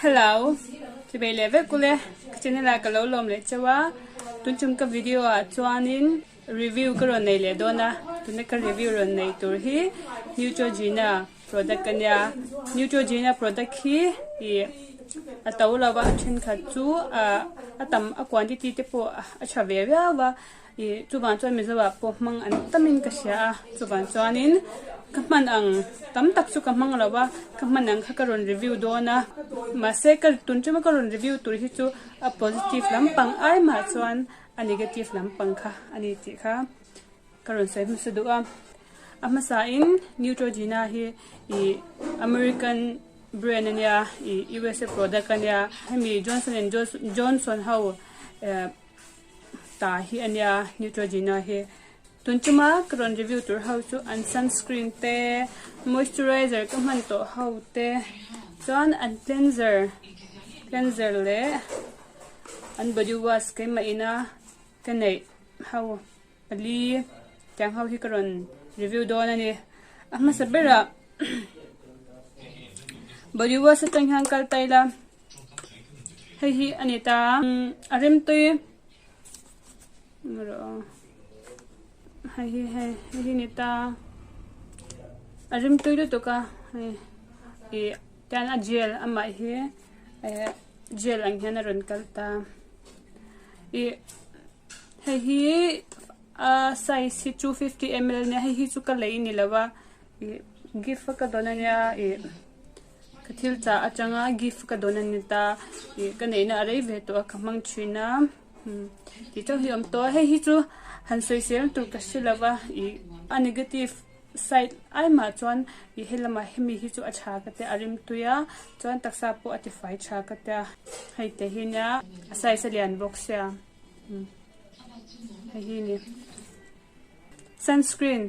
Hello, chibei leh vek ule, ka channel ah ka lo lawm leh cheu a, tun chung ka video ah chuanin review ka rawn nei leh dawn a, tuna ka review rawn nei tur hi Neutrogena product a nia, Neutrogena product hi ih a to lo a, a thenkhat chu ah a tam a quantity te pawh a tha ve viau a. Ih chuvang chuan Mizo ah pawh hmang an tam in ka hria a, chuvang chuanin ka hman ang tam tak chu ka hmang lo a, ka hman ang kha ka rawn review dawn a, mahse ka tun tuma ka rawn review tur hi chu a positive lampang ai mah chuan a negative lampang kha a ni tih kha ka rawn sawi hmasa duh a. A hmasa in Neutrogena hi ih American brand a nia ih USA product a nia, hemi Johnson and Johnson ho eh. Ta hi a nia Neutrogena hi tun chuma ka rawn review tur ho chu an sunscreen te moisturizer ka hman tawh ho te chuan an cleanser cleanser leh an body wash keimah ina ka neih ho pali tiang ho hi ka rawn review dawn a ni a hmasa berah body wash atang hian kal ta ila. Hei hi a ni ta a rimtui hei hi hei hei hi ni ta a rimtui lutuk a hei ih tian a gel amah hi eh gel ang hian a rawn kal ta ih hei hi a size hi 250 ml a nia hei hi chu ka lei ni lo a ih gift a ka dawn a nia ih. Ka thil chah atanga gift ka dawn a ni ta ih ka neihna a rei ve tawh a ka hmang thin a tih chauh hi a awm tawh a hei hi chu han sawisel tur ka hre lo va ih a negative side ai mah chuan ih helamah hemi hi chu a tha ka tia a rim tui a chuan taksa pawh a tifai tha ka tia hei te hi nia a size a lian bawk sia hei hi a ni. Sunscreen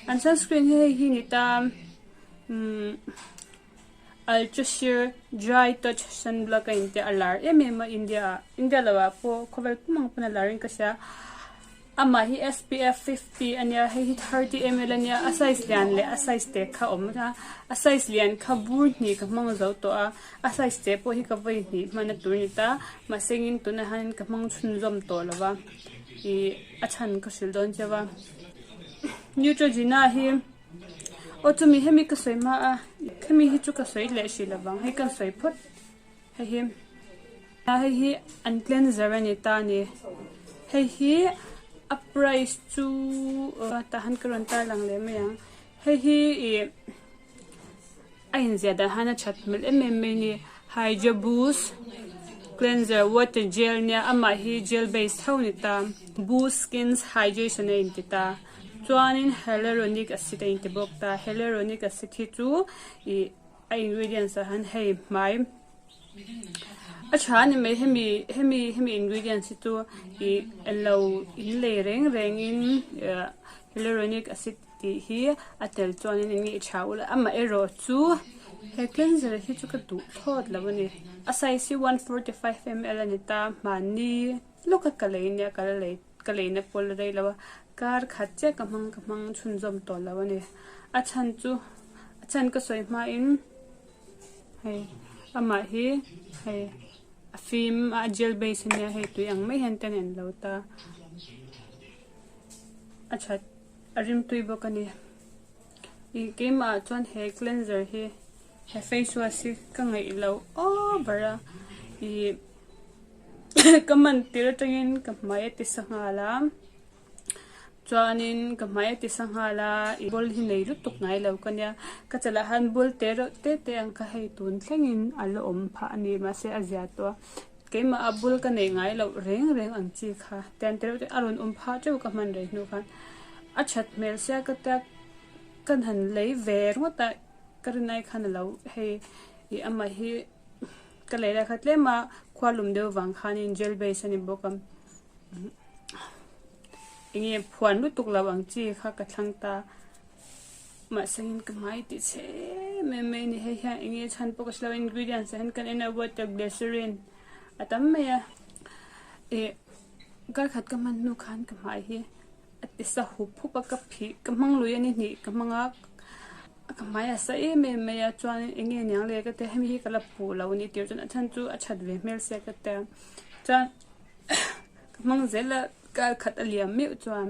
an sunscreen hi hei hi ni ta umm ultra sheer dry touch sunblock a intia a lar em em a India ah India lo ah pawh khawvel pum ang pawn a lar in ka hria amah hi SPF 50 ania hei hi 30 ml ania a size lian leh a size te kha a awm a a size lian kha bur hnih ka hmang zo tawh a a size te pawh hi ka vawi hnih hman a tur a ni ta mahse engin tunah hian ka hmang chhunzawm tawh lo va. Ih a chhan ka hrilh dawn cheu a Neutrogena hi aw chumi hemi ka sawi hma a hemi hi chu ka sawi leh hrih lovang hei ka sawi phawt hei hi hei hi an cleanser a ni ta a ni hei hi a price chu tah han ka rawn tar lang leh mai ang hei hi ih A inziah dan hian a that hmel em em mai a ni. Hydro Boost Cleanser Water Gel nia amah hi gel base tho a ni ta. Boost Skins Hydration a inti ta. Chuanin Hyaluronic Acid a inti bawk ta. Hyaluronic Acid hi chu ih a ingredients ah hian hei hmai a tha a ni mai hemi hemi hemi ingredients hi chu ih lo inlei reng rengin Hyaluronic Acid Tih hi a tel chuanin eng nge i tha ula amaherawh chu he cleanser hi chu ka duh thlawt lo a ni. A size hi 145 ml a ni ta mahni lawka ka lei nia ka la lei ka leina pawh la rei lo a kar khat chiah ka hmang ka hmang chhunzawm tawh lo a ni. A chhan chu a chhan ka sawi hmain hei amah hi hei a fim a gel base a nia hei tui ang mai hian ten en lo ta a that. A rimtui bawk a ni. Ih keimah ah chuan he cleanser hi he face wash hi ka ngaih loh over a ih ka man tir atangin ka hmai a ti sa nghal a chuanin ka hmai a ti sa nghal a ih ball hi nei lutuk ngai lo ka nia ka chalah hian ball te reuh te te ang kha hei tun thlengin a la awm phah a ni mahse a zia tawh a keimah a bul ka neih ngai loh reng reng ang chi kha tiang te reuh te a rawn awm phah teuh ka hman rei hnu khan a that hmel sia ka tia ka han lei ve ringawt a ka rinai khan a lo hei ih amah hi ka lei lai kha tlem a khua lum deuh vang khanin gel base a ni bawk a eng nge phuan lutuk lo ang chi kha ka thlang ta. Mahse in ka hmai tih chhe em em mai a ni. Hei hian eng nge chhan pawh ka hre lo a ingredients ah hian kan en a water glycerine a tam mai a. Ih kar khat ka hman hnu khan ka hmai hi a ti sa hup hup a ka phih ka hmang lui a ni hnih ka hmang a. Ka hmai a sa em em mai a chuan eng nge niang le ka tia hemi hi ka la puh lo a ni tir chuan a chhan chu a that ve hmel sia ka tia chuan ka hmang zel a kar khat a liam meuh chuan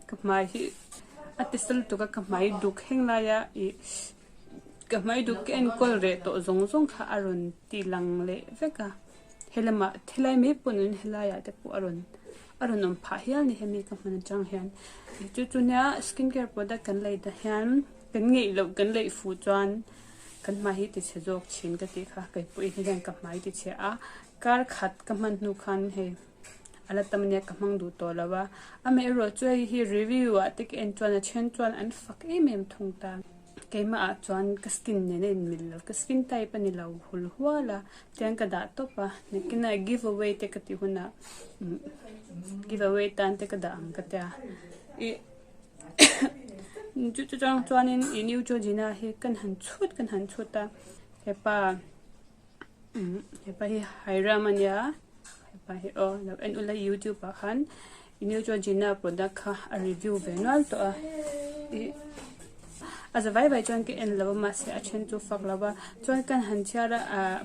ka hmai hi a ti sa lutuk a ka hmai duk heng laia ih ka hmai duk ka enkawl reh tawh zawng zawng kha a rawn ti lang leh vek a helamah helai mai pawh niin helaiah te pawh a rawn a rawn awm phah hial a ni hemi ka hman atang hian chu chu nia skin care product kan lei ta hian kan ngeih loh kan leih fuh chuan kan hmai hi ti chhe zawk thin ka tih kha kei pawhin hei hian ka hmai ti chhe a kar khat ka hman hnu khan hei a la tam ania ka hmang duh tawh lo a amaherawh chu hei hi review ah te ka en chuan a then chuan an fak em em thung ta. Keimah ah chuan ka skin nen a inmil lo, ka skin type a ni lo hul hual a, tiang ka dah tawp a, nakinah give away te ka tih hunah give away tan te ka dah ang ka tia ih chu chu chang chuanin ih Neutrogena hi kan han chhut kan han chhut a hepa hepa hi Hiram a nia hepa hi aw lo en ula youtube ah khan Neutrogena product kha a review ve nual tawh a ih a za vai vai chuan ka en lo a mahse a then chu fak lo va chuan kan han chhiar a ah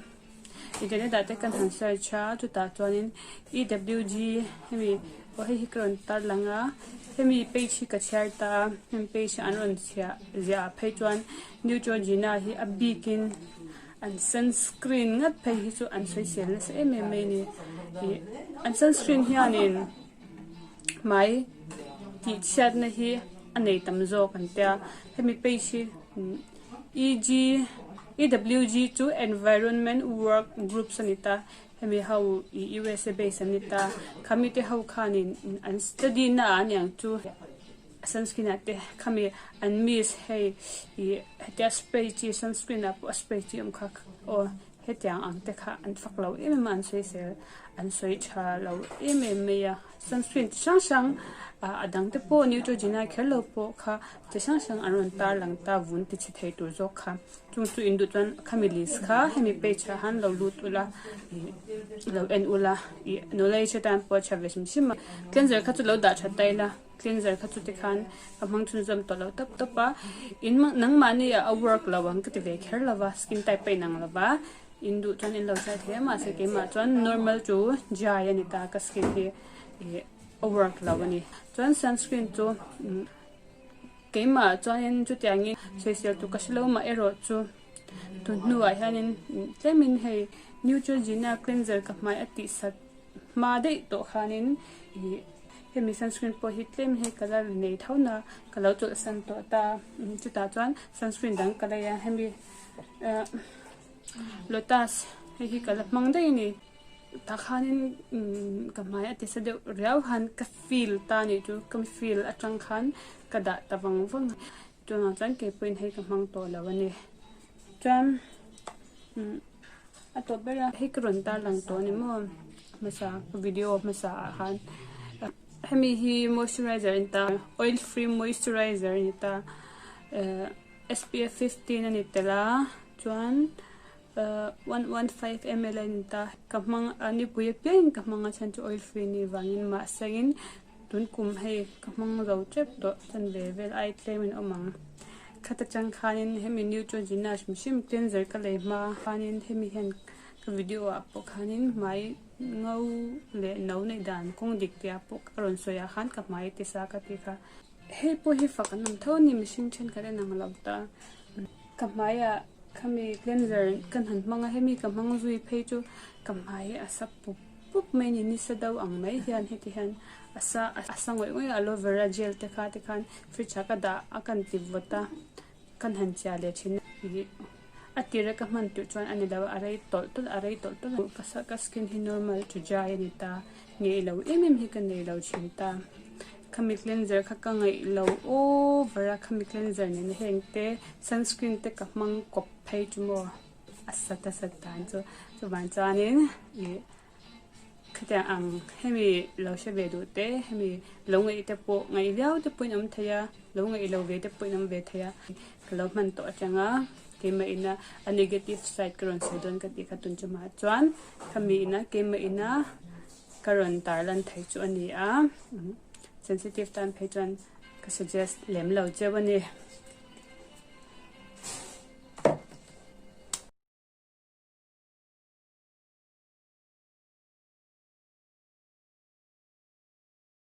internet ah te kan han search a chutah chuanin EWG hemi aw hei hi ka rawn tar lang a hemi page hi ka chhiar ta a hemi page an rawn chhiah ziah ah phei chuan Neutrogena hi a bikin An sunscreen ngat phei hi chu an sawisel nasa em em mai a ni. Ih an sunscreen hianin hmai tih chhiatna hi a nei tam zawk an tia. Hemi page hi EG EWG chu Environment Work Groups a ni ta. Hemi ho ih USA base an ni ta. Khami te ho khanin an study na ah aniang chu. Sunscreen ah te khami an mist hei ih hetia spray chi sunscreen ah pawh a spray chi awm kha aw hetiang ang te kha an fak lo em em a an sawisel an sawi tha lo em em mai a sunscreen chi hrang hrang ah a dang te pawh neutrogena kher lo pawh kha chi hrang hrang an rawn tar lang ta vun ti chhe thei tur zawk kha chung chu in duh chuan khami list kha hemi page ah han lo lut ula ih lo en ula ih knowledge atan pawh a tha ve hrim hrim a cleanser kha chu lo dah tha ta ila. Cleanser kha chu tikhan ka hmang chhunzawm tawh lo tawp tawp a, in nangmahni ah a work lo ang ka ti ve kher lo va, skin type pawh inang lo va, in duh chuan in lo try thei a mahse keimah chuan normal chu dry a ni ta ka skin hi ih a work lo a ni. Chuan sunscreen chu keimah chuanin chutiangin sawisel tur ka hre lo mah erawh chu tun hnuah hianin tlemin hei Neutrogena cleanser ka hmai a tihsat hma daih tawh khanin ih Hemi sunscreen pawh hi tlem hi ka la nei tho na ka lo chawlh san tawh ta chutah chuan sunscreen dang ka lei a hemi ah lotus hei hi ka la hmang daih a ni tah khanin ka hmai a ti sa deuh riau khan ka feel ta anih chu ka feel atang khan ka dah ta vang vang a tunah chuan keipawhin hei ka hmang tawh lo a ni chuan A tawp ber a, hei ka rawn tarlang tawh a ni maw hmasa ka video hmasa ah khan hemi hi moisturizer a ni ta oil free moisturizer a ni ta ehh SPF 15 a ni tel a chuan ehh 115 ml a ni ta ka hmang a nipui apiangin ka hmang a chhan chu oil free a nih vangin mahse in tun kum hei ka hmang zo tep tawh chuan ve vel ai tlemin awm ang. Khata chang khanin hemi Neutrogena hrim hrim cleanser ka lei hma khanin hemi hian ka video ah pawh khanin hmai ngo leh no neih dan kawng dik tih ah pawh ka rawn sawi ah khan ka hmai ti sa ka ti kha. Hei pawh hi fak an awm tho a ni mihring thenkhat en ang lo ta. Ka hmai ah khami cleanser kan han hmang a hemi ka hmang zui phei chu ka hmai a sa pup pup mai a ni nisa deuh ang mai hian heti hian a sa a sa ngawih ngawih a aloe vera gel te kha tikhan Fridge ah ka dah a kan ti vawt a, kan han chiah leh thin ih a tir a ka hman tih chuan a ni lo a rei tawlh tawlh a rei tawlh tawlh a ka ka skin hi normal to dry a ni ta ngeih lo em em hi ka nei lo thin ta khami cleanser kha ka ngaih lo over a khami cleanser nen heng te sunscreen te ka hmang kawp phei chu maw a sat a sat dan chu chuvang chuanin ih. Khatiang ang hemi lo hre ve duh te, hemi lo ngaih te pawh ngaih viau te pawhin awm thei a, lo ngaih lo ve te pawhin awm ve thei a, ka lo hman tawh atanga keimah ina a negative side ka rawn sawi dawn ka tih kha tun chumah chuan khami ina keimah ina ka rawn tarlan thei chu a ni a, sensitive tan phei chuan ka suggest lem lo cheu a ni.